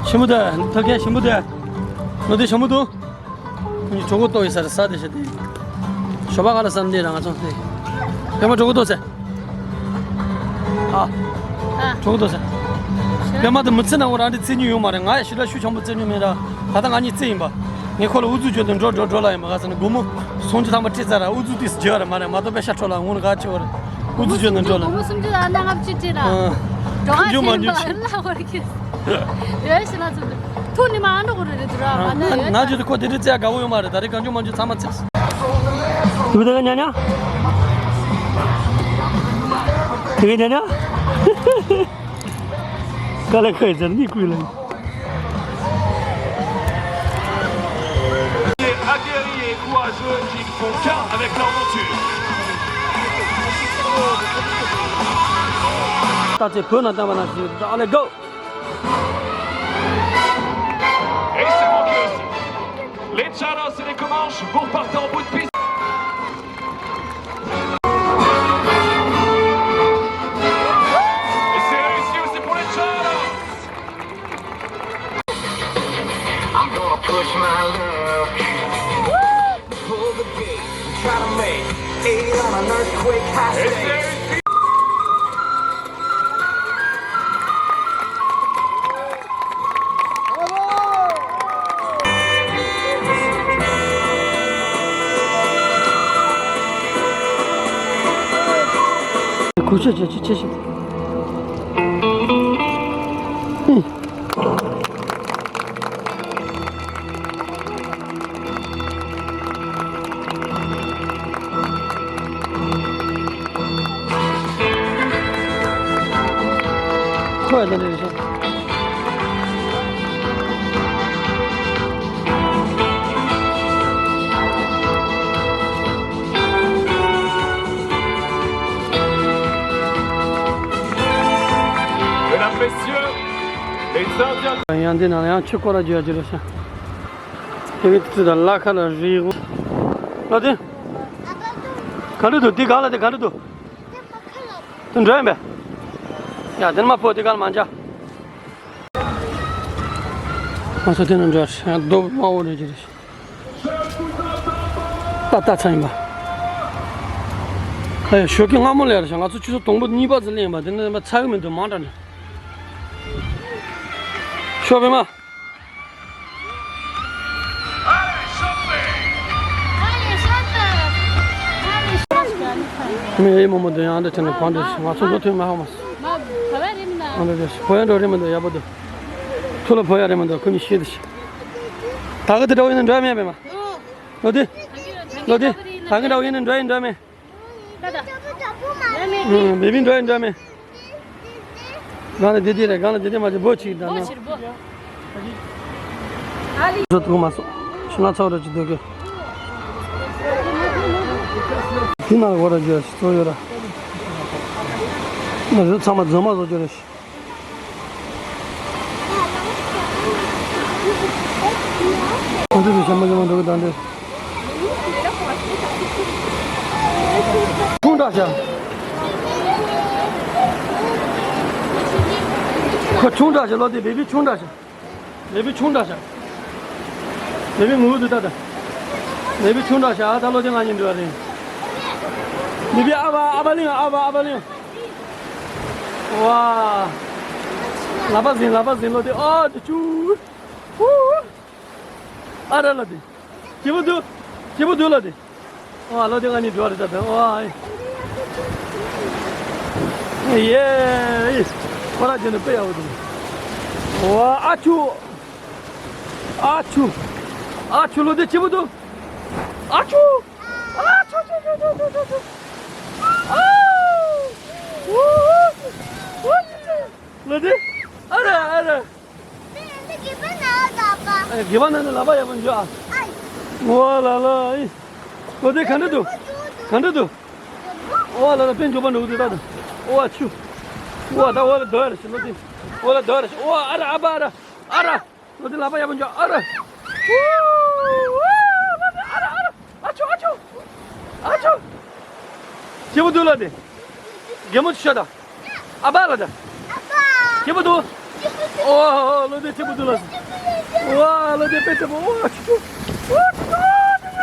ཞི་མོ་དེ་ཐོ་ཁན་ཞི་མོ་དེ། ནོ་དེ་ཞི་མོ་དུ། ཁོ་གཉིས་གྲོགས་པོ་ཏོ་ཡི་ས་རེད་ས་དེ་ཞི་དེ། ཞོ་པ་ག་ལ་ས་འདི་རང་ང་ཚོ་དེ། ཡོད་མ་གྲོགས་པོ་ཏོ་ས། ཨ། ཨ། གྲོགས་ཏོ་ཟེར། པད་མ་དེ་མི་ཚེ་ནང་རང་འདྲི་རྩིས་ཉུང་ཡོད་མ་རེད། ང་ཡ་ཞི་ལ་ཤུགས་ཆེན་པོ་རྩིས་ཉུང་མེད་ར། ད་ལྟ་ང་གཉིས་རྩིས་ཡིན་པ། ངས་ཁོ་ལ་ཨུ་ཚུགས་བརྗོད་དུ་འགྲོ་འགྲོ་འགྲོ་ལ་ཡིན་པ་ག་ཟེར་ན་སྒོར་མོ་སུམ་ཅུ་ཐམ་པ་སྤྲད་ཚར་ར་ཨུ་ཚུགས་ཏིས་བརྗོད་ར་མ་རེད་མ་གཏོགས་པད་ཤ་འཕྲོ་ལ་ངོ་ནས་ག་ཆེ་བ་རེད། ཨུ་ཚུགས་བརྗོད་ནས་འགྲོ་ལ། སྒོར་མོ་སུམ་ཅུ་ཨ་ན་ལྔ་བཅུ་སྤྲད་ར། འགྲོ་ཨ་ཁྱེད་མ་ཉུང་ལ་ཧོར་ཁྱེད། ཡོད་ཤི་ལ་ཚུགས་ཐུག་ནི་མ་ཨ་འགྲོ་གོ་རེད་རེད་དུ་ར་ཨ་ན་ཡོད། ན་བརྗོད་དུ་ཁོ་དེ་འདྲའི་རྩིས་ཡ་དགའ་བོ་ཡོད་མ་རེད། ད་རེས་གང་བྱུང་མ་བྱུང་ཚང་མ་རྩིས། དེ་ག་ཉ་ཉ། དེ་ག་ཉ་ཉ། དཀའ་ལས་ཁག་ཡིན་ཟེར་ནི་ཀུན་ལ། Guerriers et courageux qui ne font qu'un avec leur monture. ད་ཚེ་བོད་ནང་བསྟན་པ་ནང་བཞིན། Allez, go! Et c'est manqué aussi. Les Tchalas et les Comanches, vous repartez en bout de piste. Et c'est réussi aussi pour les Tchalas. I'm gonna push my luck pull the gate and try to make it on an earthquake high stakes. ཁོ་ཡ་དེ་འདྲ་རེད་ཤག Mesdames, Messieurs, les Indiens. ཡང་འདི་ནང་ཡང་ཆུ་སྐོར་ར་རྒྱུ་ཡ་རྒྱུ་རེད་ཤག་དེ་གི་དུས་ད་ལ་ཁ་ལ་རི་བོ། ལ་དེ། ག་འདྲ་འདུག་དེ་ག་ལ་དེ་ག་འདྲ་འདུག་དེ་འགྲོ་ཡིན་པས། ཡ་དེ་ནི་མ་ཕོ་དེ་ག་ལ་མ་འཇག་ང་ཚོ་དེ་ནི་འགྲོ་ཡ་རྡོ་དམར་བོ་རེད་ཀྱི་རེད། ཏག་ཏག་ཚ་ཡིན་པ། ཨ་ཡ་ཞོགས་ཀྱི་སྔ་མོ་ལས་རེད་ཤག་ང་ཚོ་ཆུ་ཚོད་དང་པོ་གཉིས་པ་ཙམ་སླེབས་ཡིན་པ། དེ་ནི་ཚ་གི་མི་འདུག་མང་དྲགས་ནས། ཤོག་པད་མ། མི་ཡི་མོ་མོ་དེ་ཡང་འདྲ་བྱས་ནས་གང་འདྲ་ཞིག་ང་ཚོ་འགྲོ་ཐུབ་མ་ཧ་མ་སོང་། ཨ་འདྲ་འདྲ་ཞིག་བོ་ཡང་འགྲོ་རེད་མི་འདུག་ཡག་པོ་འདུག་ཐུགས་ལ་བོ་ཡང་རེད་མི་འདུག་ཁོ་གཉིས་ཤེས་དུ་ཞིག་ད་གི་དེ་འདྲ་བོ་ཡིན་ན་འགྲོ་ཡ་མེད་པས་མ། ལོ་དེ། ལོ་དེ། ད་གི་འདྲ་བོ་ཡིན་ན་འགྲོ་ཡིན་འགྲོ་མེད། ཨུམ། བེ་བི་འགྲོ་ཡིན་འགྲོ་མེད། གང་ལ་བདེ་བདེ་རེད། གང་ལ་བདེ་བདེ་མ་བྱེད་བོ་ཆིག་ད་ན། བཟོ་ཐུབ་མ་སོང་། ཕྱི་ན་ཚ་བ་ར་ཅིག་སྡོད་གི་དེ་ན་བོ་ར་རྒྱུ་ཞིག་ཚོ་ཡོད་ར། ང་ཚོ་ཚང་མ་རྫུན་མ་བཟོ་རྒྱུ་རེད་ཤི། ཁོང་ཚོ་གི་ཞྭ་མོ་ཞྭ་མོ་འགྲོ་གི་དང་འདྲེ། ཆུང་དྲགས་ཤག་ཁོ་ཆུང་དྲགས་ཤག་ལོ་དེ་བེ་བི་ཆུང་དྲགས་ཤག་བེ་བི་ཆུང་དྲགས་ཤག་བེ་བི་ངུ་འདུག་ད་ད། བེ་བི་ཆུང་དྲགས་ཤག་ད་ལོ་དེ་ང་གཉིས་འགྲོ་བ་རེད། བེ་བི་ཨ་བ་ཨ་བ་ལིང་ཨ་བ་ཨ་བ་ལིང་། ཝ། ལག་པ་ཟིན་ལག་པ་ཟིན་ལོ་དེ་ཨ་དེ་ཆུ། ཧུ། ཨ་ར་ལ་དེ། སྐྱིད་པོ་འདུག་སྐྱིད་པོ་འདུག་ལ་དེ། ཝ་ལོ་དེ་ང་གཉིས་འགྲོ་རེད་ད་ད་ཝ། ཡེ། ཁོ་ར་ཅན་དུ་དཔེ་ཡག་པོ་འདུག་ཝ་ཨ་ཆུ། ཨ་ཆུ། ཨ་ཆུ་ལོ་དེ་སྐྱིད་པོ་འདུག་ཨ་ཆུ། ཨ་ཆུ་ཆུ་ཆུ། ཨ། ཝུ། ཝུ། ལོ་དེ། ཨ་ར་ཨ་ར། དགེ་བ་ན་ན་ལ་བ་ཡག་པོ་འཇོག་ཨ། ཝ་ལ་ལ་ཨི། ལོ་དེ་ག་འདྲ་འདུག་ག་འདྲ་འདུག་ཝ་ལ་ལ་དཔེ་འཇོག་པ་འགྲོ་གི་འདུག་ད་དུ། ཝ་ཆུ། ཝ་ད་ཝ་ལ་དོ་ཡ་ར་ཤི་ལོ་དེ། ཝ་ལ་དོ་ཡ་ར་ཤི། ཝ་ཨ་ར་ཨ་བ་ཨ་ར་ཨ་ར། ལོ་དེ་ལ་བ་ཡག་པོ་འཇོག་ཨ་ར། ཝུ། ཝ་ལོ་དེ་ཨ་ར་ཨ་ར། ཨ་ཆུ་ཨ་ཆུ། ཨ་ཆུ། སྐྱིད་པོ་འདུག་ལོ་དེ། གད་མོ་ཤོད་དང་། ཨ་ཕ་ལ་དང་། སྐྱིད་པོ་འདུག་ཨོ་ལོ་དེ་སྐྱིད་པོ་འདུག་ལ། ཝ་ལོ་དེ་དཔེ་སྐྱིད་པོ། ཨོ་ཆུ་ཆུ། ཨོ་ཆུ་ཆུ།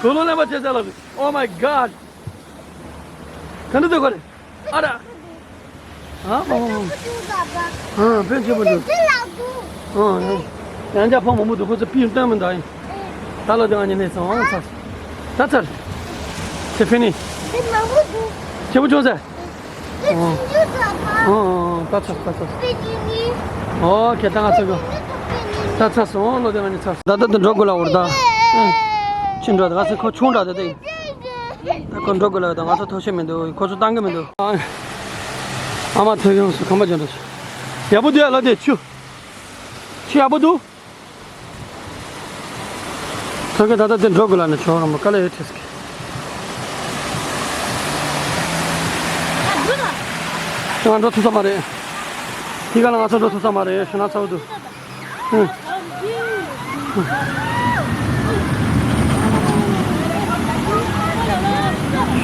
གོ་ལོ་ལེན་པ་བྱེད་ཟེར་ལ། Oh my God། ག་འདྲ་འདུག་གོ་རེ། ཨ་ར། ཨ། ཨ། ཨ། དཔེ་སྐྱིད་པོ་འདུག་ཨ། ཡང་བསྐྱར་ཕོ་མང་པོ་འདུག་ཁོ་ཚོ་པིར་སྟོན་མི་འདུག་ཨ། ད་ལོ་དེ་ང་གཉིས་ལས་སོང་ཨ། ཚར། ད་ཚར། ཁྱེད་ཕེ་ནི། སྐྱིད་པོ་བྱུང་ཟེར། ཨ། ད་ཚར་ད་ཚར། ཨོ་ཁྱེད་ད་ང་ཚོ་གི། ད་ཚར་སོང་ལོ་དེ་ང་གཉིས་ཚར། ད་ད་དུ་འགྲོ་དགོས་ལ་འོར་ད། ཨ། ཕྱིན་འགྲོ་ད་ང་ཚོ་ཁོ་ཆུང་དྲགས་ད་དེ། ད་ཁོ་འགྲོ་དགོས་ལ་ད་ང་ཚོ་ཐོག་ཤེས་མི་འདུག་ཁོ་ཚོ་བཏང་གི་མི་འདུག་ཨ་མ་ཐོས་ཡོང་སུ་ཁམས་པ་ཅན་འདྲ་ཞིག་ཡག་པོ་འདུག་ཡ་ལོ་དེ་ཆུ། ཆུ་ཡག་པོ་འདུག་ཚོ་གི་ད་ལྟ་དེ་འགྲོ་དགོས་ལ་ནི་ཆོག་ར་མོ་དཀའ་ལས་ཡོད་ཁྲིས་ཀི། ང་འགྲོ་ཐུབ་ས་མ་རེད། དེ་ག་ལ་ང་ཚོ་འགྲོ་ཐུབ་ས་མ་རེད། ཤི་ན་ཚ་བོ་འདུག་ཨུ།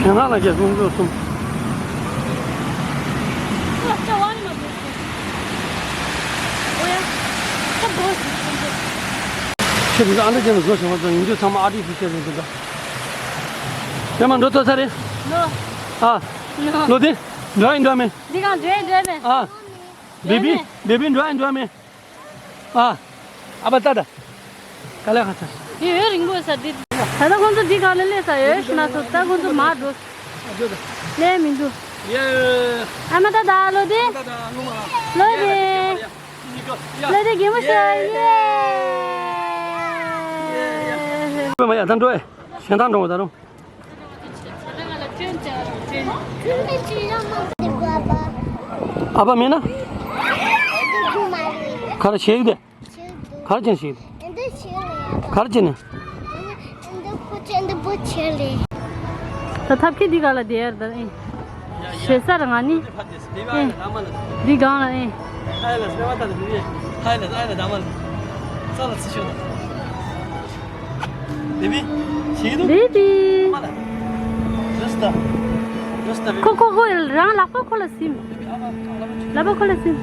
ཞེ་ན་ལ་རྒྱལ་སོང་འགྲོ་སོང་། ཁྱེད་ཚོ་ཨ་འདྲ་ཅན་ལ་བཟོ་བྱུང་བ་ཚོ་ཡིན་དུས་ཚང་མ་ཨ་ཏི་ཕི་ཤལ་ཡིན་དུས་འདྲ། ཡ་མ་འགྲོ་ཐུབ་ས་རེད། ལོ། ཨ། ལོ། ལོ་དེ་འགྲོ་ཡིན་འགྲོ་མེད། འདི་གང་འགྲོ་ཡིན་འགྲོ་མེད། ཨ། བེ་བི། བེ་བི་འགྲོ་ཡིན་འགྲོ་མེད། ཨ། ཨ་ཕ་ལྟ་ད། ག་ལེ་ཁ་ཚ། ཡོད་ཡོད། རིང་པོ་ས་འདི། ད་ལྟ་ཁོང་ཚོ་འདི་གང་ལ་སླེབས་ས་ཡོད་ཤི་ན་ཚོ། ད་ཁོང་ཚོ་མར་འགྲོ། སླེབས་མི་འདུག་ཡེ། ཨ་མ་ད་ད་ལོ་དེ། ད་ད་ལོ་མ། ལོ་དེ། ལོ་དེ་གད་མོ་ཤོར་ཡེ། ཡེ། ཨ་མ་ཡ་ད་འགྲོ་ཨེ། གཞན་དག་འགྲོ་བ་ད་རུང་། ཨ་ཕ་མེད་ན། ག་རེ་བྱེད་ཀྱི་དེ། ག་རེ་བྱེད་ཀྱི་དེ། ག་རེ་བྱེད་ནས། ད་ཐབ་ཁེ་འདི་ག་ལ་བསྡད་ཡར་ད་ཨེ། ཞེ་ས་ར་ང་ནི། ཨེ། འདི་གང་ལ་ཨེ། བེ་བི། བེ་བི། ཁོ་ཁོ་ཁོ་རང་ལག་པ་ཁོ་ལ་སིམ། ལག་པ་ཁོ་ལ་སིམ།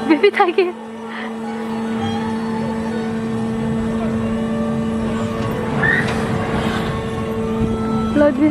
བེ་བི་ཐ་ཀེ། ལོ་དེ།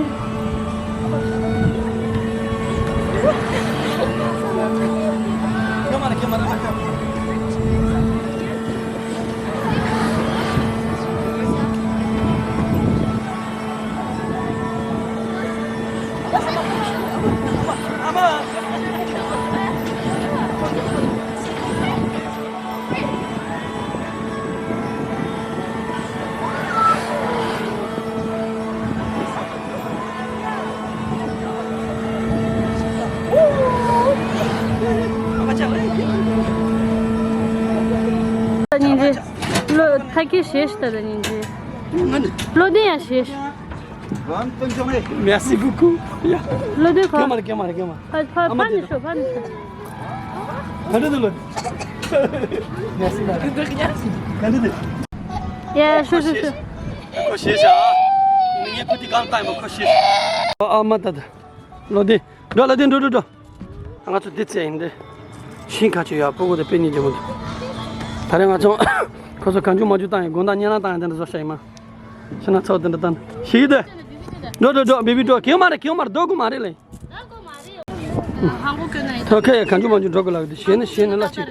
ཉིན་རེ། ལོ་ཐ་ཀི་ཤེས་ཤི་ད་ད་ཉིན་རེ། ལོ་དེ་ཡང་ཤེས་ཤི། Merci beaucoup. ཡ། ལོ་དེ་ཁོ། ཀེ་མ་རེ་ཀེ་མ་རེ་ཀེ་མ། ཕ་ཕ་ཕ་ནི་ཤོ་ཕ་ནི་ཤོ། ག་འདྲ་འདུག་ལོ། Merci. ག་འདྲ་འདུག་ཡ། ཤོ་ཤོ་ཤོ། ཁོ་ཤེས་ཤག་ངས་ཁོ་དེ་གང་བཏང་ཡིན་པ་ཁོ་ཤེས། ཨ་མ་ད་ད། ལོ་དེ། འགྲོ་ལོ་དེ་འགྲོ་འགྲོ་འགྲོ། ང་ཚོ་འདི་ཚེ་ཡིན་ཏེ། ཤིང་ཁ་ཆུ་ཡག་པོ་གོ་དེ་དཔེ་ཉིད་ཀྱི་མི་འདུག་ད་རེས་ང་ཚོ་ཁོ་ཚོ་གང་བྱུང་མ་བྱུང་བཏང་ཡིན། དགོང་དག་གཉན་ལ་བཏང་ཡིན་དེ་འདྲ་བཟོ་ཤ་ཡིན་མ། ཤི་ན་ཚོགས་དེ་འདྲ་བཏང་ཤི་ཡི་དེ། འགྲོ་འགྲོ་འགྲོ། བེ་བི་འགྲོ། གེའུ་མ་རེད། གེའུ་མ་རེད། རྡོ་དགུ་མ་རེད་ལེ། ཐོ་ཁ་ཡ་གང་བྱུང་མ་བྱུང་འགྲོ་དགོས་ལགས་དེ་ཞེ་ནི་ཞེ་ནི་ལ་ཅིག་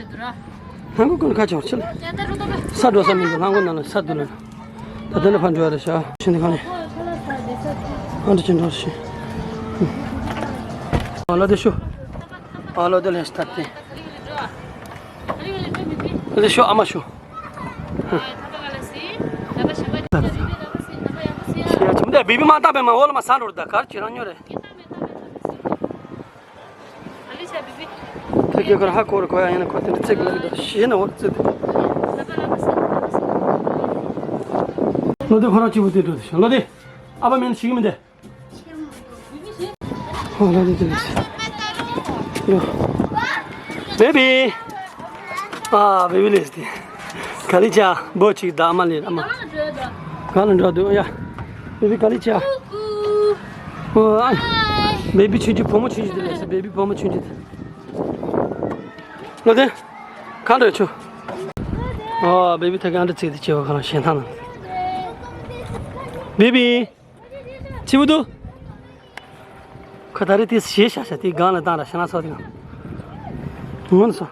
ཧང་གོ་ཀུན་ཁ་ཆེ་བར་ཆེ་ལ། ས་འགྲོ་ས་མི་འདུག་ཧང་གོ་ན་ལ་ས་འདུག་ལ། ད་དེ་ནས་ཕར་འགྲོ་ཡ་རེད་ཤག་ཤིང་དེ་གང་ནས། ཨ་འདྲ་ཅིག་འགྲོ་ཤིང་། ཨ་ལོ་དེ་ཤོ། ཨ་ལོ་དེ་ལས་སྟབས་དེ། ཨ་ལེ་ཤོ་ཨ་མ་ཤོ། ཤེས་ཡ་ཆུ་མི་འདི་བེ་བི་མ་བཏང་པས་མ་འོ་ལ་མ་ས་འགྲོ་རེད། ད་གར་ཅི་རང་ཉོ་རེད། ད་ཁྱོད་ཁོ་རང་ཧ་གོ་རེ་གོ་ཡ་ཡིན་ན་ཁོ་དེ་འདྲ་བརྩེགས་ལ་གི་འདུག་ཤེས་ན་འོ་བརྩེགས་དེ། ལོ་དེ་ཁོ་རང་གཅིག་པུ་དེ་འགྲོ་དེ་ཤོག་ལོ་དེ། ཨ་ཕ་མིན་ཤེས་གི་མི་འདི། ཨོ་ལོ་དེ་དེ་རེད། ཡོ། བེ་བི། ཨ་བེ་བི་ལེས་དེ། ག་ལི་ཅ་བོ་ཅིག་ད་ཨ་མ་ལེ་ཨ་མ། ག་ལ་འགྲོ་འདུག་ཡ། བེ་བི་ག་ལི་ཅ། ཨོ་ཨ། བེ་བི་ཆུང་ཆུང་བུ་མོ་ཆུང་ཆུང་དེ་ལས་སོ་བེ་བི་བུ་མོ་ཆུང་ཆུང་དེ། ལོ་དེ། གང་འདྲ་ཆུ། ཨོ་བེ་བི་ཐད་ཀ་ཨ་འདྲ་བརྩེགས་དེ་བྱེད་པ་ག་ལ་ཞེན་ཐང་ན། བེ་བི། ཆི་བུ་དུ། ཁོ་ད་རེས་དེ་ཞེས་བྱ་བྱ་དེ་སྒང་ལ་བཏང་ར་ཤ་ན་སོ་དེ་གང་། ངོ་ནས་སོ།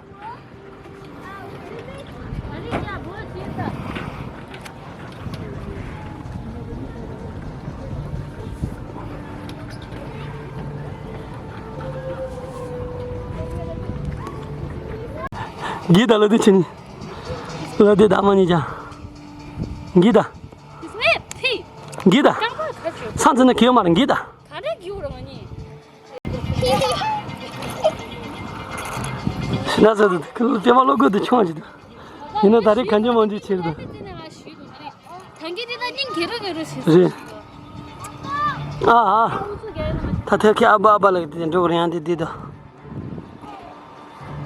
གི་ད་ལོ་དེ་ཆི་ནི། ལོ་དེ་ད་མ་ནི་ཅང་། གི་ད། འགི་ད། ས་འཛིན་ན་གེའུ་མ་རེད་འགི་ད། ག་འདྲ་གེའུ་རང་ནི། ན་ཟེར་དུ་ཁུལ་པེ་མ་ལོ་གོ་དུ་ཆུང་བ་ཅིག་དུ། ཡིན་ན་ད་རེས་གང་ཅི་མང་ཅི་ཆེར་དུ། ཐང་གི་དེ་ད་སྙིང་གི་རོ་གི་རོ་ཞིག་རེད། ཨ་ཨ། ད་ཐེར་ཁེ་ཨ་བ་ཨ་བ་ལ་དེ་འགྲོ་བར་ཡང་དེ་དེ་དུ།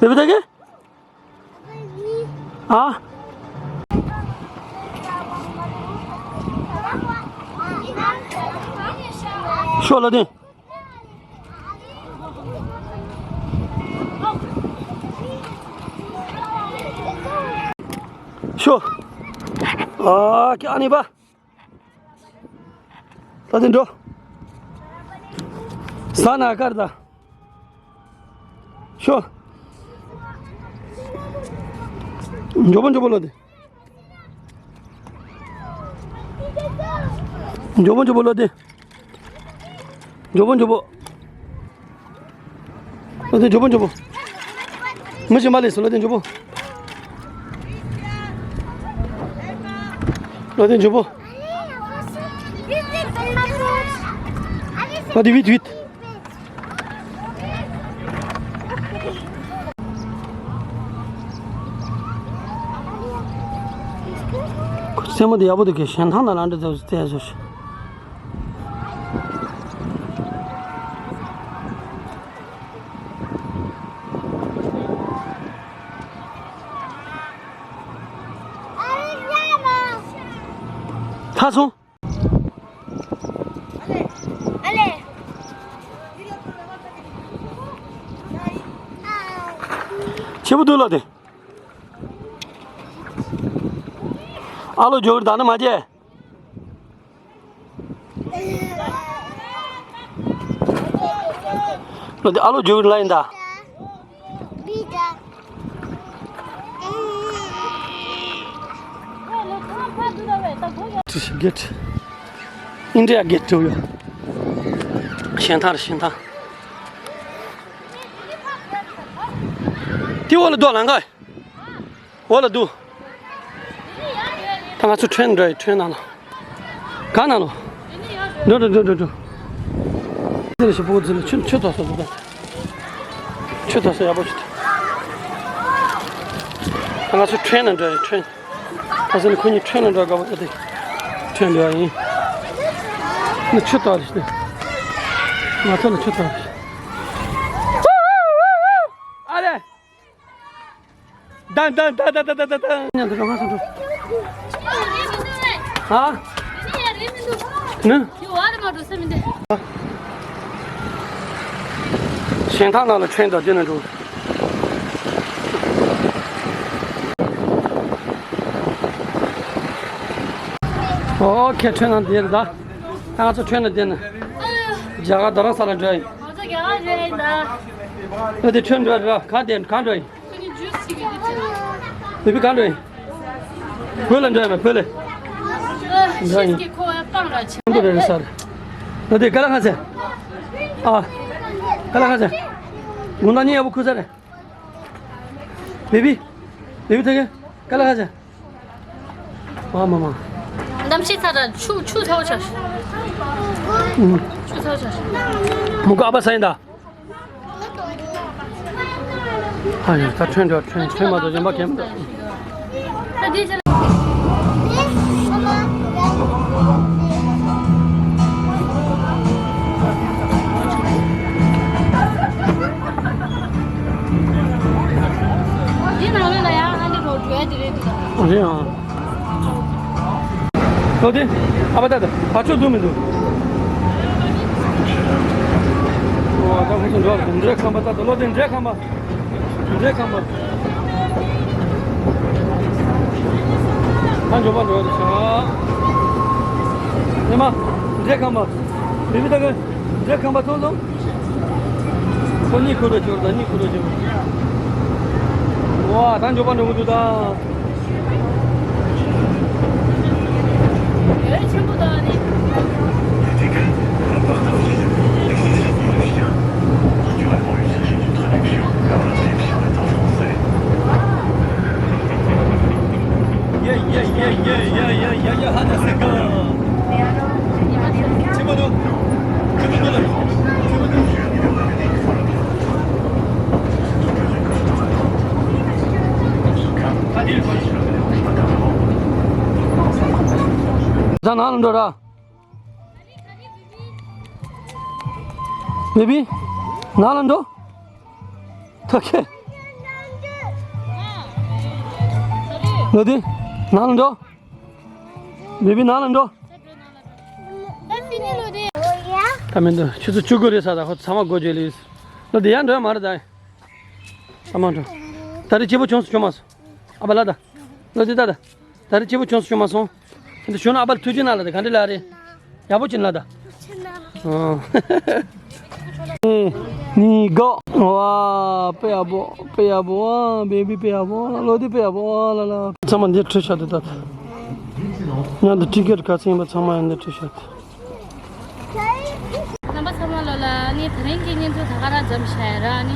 མི་བུ་ད་གི། ཨ། ཤོ་ལ་དེ། ཤོ། ཨ་ཀྱ་ཨ་ནི་བ། ད་དེ་འགྲོ། ས་ན་ཀར་ད། ཤོ། མགྱོགས་པོ་མགྱོགས་པོ་ལོ་དེ། མགྱོགས་པོ་མགྱོགས་པོ་ལོ་དེ། མགྱོགས་པོ་མགྱོགས་པོ། ལོ་དེ་མགྱོགས་པོ་མགྱོགས་པོ། མི་ཞིག་མ་ལས་སོ་ལོ་དེ་མགྱོགས་པོ། ལོ་དེ་མགྱོགས་པོ། ལོ་དེ་བིད་བིད། ཁོ་སེན་མོ་དེ་ཡག་པོ་འདུག་གི། གཞན་ཐང་ན་ལ་འདྲ་ཟེར་ཟེར་ཟེར། ཐ་སོང་། ཆེ་པོ་འདུག་ལ་དེ། ཨ་ལོ་འཇོག་གི་ད་ནི་མ་བྱས། ལོ་དེ་ཨ་ལོ་འཇོག་གི་ལ་ཡིན་ད། Gate. India gate to you. ཤིན་ཐར་ཤིན་ཐར། དེ་འོག་ལ་རྡོ་ལང་ག་འོག་ལ་འདུག་ད་ང་ཚོ་ཁྲེན་འགྲོ་ཡི། ཁྲེན་ནང་ལ། ག་ནང་ལ། འགྲོ་འགྲོ་འགྲོ་འགྲོ་འགྲོ། འདི་ལ་ཞིག་ཕྲུ་གུ་འཛིན་ལ་ཆུ་ཆུ་དོག་ས་འདུག་ད། ཆུ་དོག་ས་ཡག་པོ་ཞིག་ད། ང་ཚོ་ཁྲེན་ནང་འགྲོ་ཡི། ཁྲེན། ད་ས་ནི་ཁོ་གཉིས་ཁྲེན་ནང་འགྲོ་དགའ་པོ་ད་དེ། ཁྲེན་འགྲོ་ཡ་ཡིན། ནི་ཆུ་དོག་རེད་ཞིག་ད། ང་ཚོ་ལ་ཆུ་དོག་རེད། ཨ་ལེ། ད་ད་ད། ཉན་དུ་རང་ཧ་སོང་། ཧ། ནི། ཞིང་ཐང་ནང་ལ་ཁྲེན་དང་དེ་ན་འགྲོ། ཨོ་ཁེ། ཁྲེན་ནང་དེ་རེད་ད། ད་ང་ཚོ་ཁྲེན་ནང་དེ་ན། རྒྱ་གར་རྡ་རམ་ས་ལ་འགྲོ་ཡིན། ང་ཚོ་རྒྱ་གར་འགྲོ་ཡིན་ད། ཨ་དེ་ཁྲེན་འགྲོ་ར་ག་དེ་ག་འགྲོ་ཡིན། ཁོ་གཉིས་ཇུས་ཅིག་གི་དུས་ཚོད། བོད་པའི་གང་འགྲོ་ཡིན། བོད་ལ་འགྲོ་ཡིན་པ། བོད་ལ། ཨ། འགྲོ་ཡིན། ཤིས་ཀྱི་ཁོ་བ་སྤང་ར་ཆེ། འགྲོ་རེད་ས་རེད། ད་དེ་ག་ལ་ཁ་ཟེར། ཨ། ག་ལ་ཁ་ཟེར། དགོང་དག་གཉིད་ཡག་པོ་ཁུག་ས་རེད། བེ་བི། བེ་བི་ཐུག་གི། ག་ལ་ཁ་ཟེར། ཨ་མ་མ། གནམ་གཤིས་ཚ་ར་ཆུ་ཆུ་ཚ་བོ་ཆགས། ཨུ། ཆུ་ཚ་བོ་ཆགས། མུ་ག་ཨ་བ་ས་ཡིན་ད། ཨ་ཡ། ད་ཁྲོན་འགྲོ། ཁྲོན་ཁྲོན་མ་གཏོགས་གཞན་པ་གས་མི་འདུག་འདི་ནང་ལོགས་ལ་ཡང་ཨ་འདི་རོ་བྲོས་དེ་རེད་འདུག་ཨ་རེད་ཨང་། ལོ་དེ། ཨ་ཕ་ད་ད་ཕ་ཆོས་འདུག་མི་འདུག་ཨོ་ད་ཁོ་ཚོ་འགྲོ་འདྲེ་ཁམས་པ། ད་ད་ལོ་དེ་འདྲེ་ཁམས་པ། འདྲེ་ཁམས་པ། ད་འགྲོ་པ་འགྲོ་རེ་ཤག་ཉི་མ། འདྲེ་ཁམས་པ། མི་མི་ད་ག་འདྲེ་ཁམས་པ་ཚོ་ཚོ། ཁོ་གཉིད་ཁུག་རོགས་བྱོས། ད་གཉིད་ཁུག་རོགས་བྱོས། ཝ། ད་མགྱོགས་པ་འགྲོ་གི་འདུག་ད། ཡོད་ཆེན་པོ་ད་ནི། Yeah, yeah, yeah, yeah, yeah, yeah, yeah, how does it go? ཆེན་པོ་འདུག་ཆེན་པོ་འདུག་ཆེན་པོ་འདུག་ད་ནང་ལ་འགྲོ་ར། བེ་བི། ནང་ལ་འགྲོ། ཐོག་ཁེ། ལོ་དི། ནང་ལ་འགྲོ། བེ་བི་ནང་ལ་འགྲོ། ད་མི་འདུག་ཆུ་ཚོད་བཅུ་དགུ་རེད་ས། ད་ཁོ་ཚང་མ་སྒོ་འབྱེད་ལེ་ཡིན། ལོ་དི་ཡར་འགྲོ་ཡ་མ་རེད་ད། ཨ་མ་འགྲོ། ད་རེས་སྐྱིད་པོ་བྱུང་སོང་བྱུང་མ་སོང་། ཨ་ཕ་ལ་ད། ལོ་དི་ད་ད། ད་རེས་སྐྱིད་པོ་བྱུང་སོང་བྱུང་མ་སོང་། དེ་འདྲ་བྱུང་ན་ཨ་ཕ་ལ་ཐུགས་རྗེ་གནང་ལ་ད། ག་འདྲ་ལ་རེད། ཡག་པོ་བྱུང་ལ་ད། ཨ། ནི་གོ། ཝ། དཔེ་ཡག་པོ། དཔེ་ཡག་པོ། ཝ། བེ་བི་དཔེ་ཡག་པོ། ལོ་དི་དཔེ་ཡག་པོ། ཝ་ལ་ལ། ཚང་མ་འདིར་ཁྲིད་བཞག་དེ་ད། མཉམ་དུ་ཊི་ཀེ་ཊི་ག་ཚོད་ཡིན་པ་ཚང་མ་ཡང་འདིར་ཁྲིད་བཞག་དེ། རྣམ་པ་ཚང་མ་ལོ་ལ་ངས་དེ་རིང་གི་བརྙན་ཐུང་ད་ག་རང་མཚམས་བཞག་ཡ་ར། ཨ་ནི་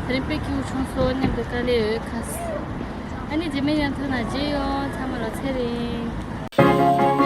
དེ་རིང་དཔེ་སྐྱིད་པོ་བྱུང་སོང་། མཉམ་དུ་དཀའ་ལས་ཡོད་ཁ། ཨ་ནི་རྗེས་མའི་བརྙན་ཐུང་ནང་མཇལ་ཡོང་། ཚང་མ་ལ་ཚེ་རིང་།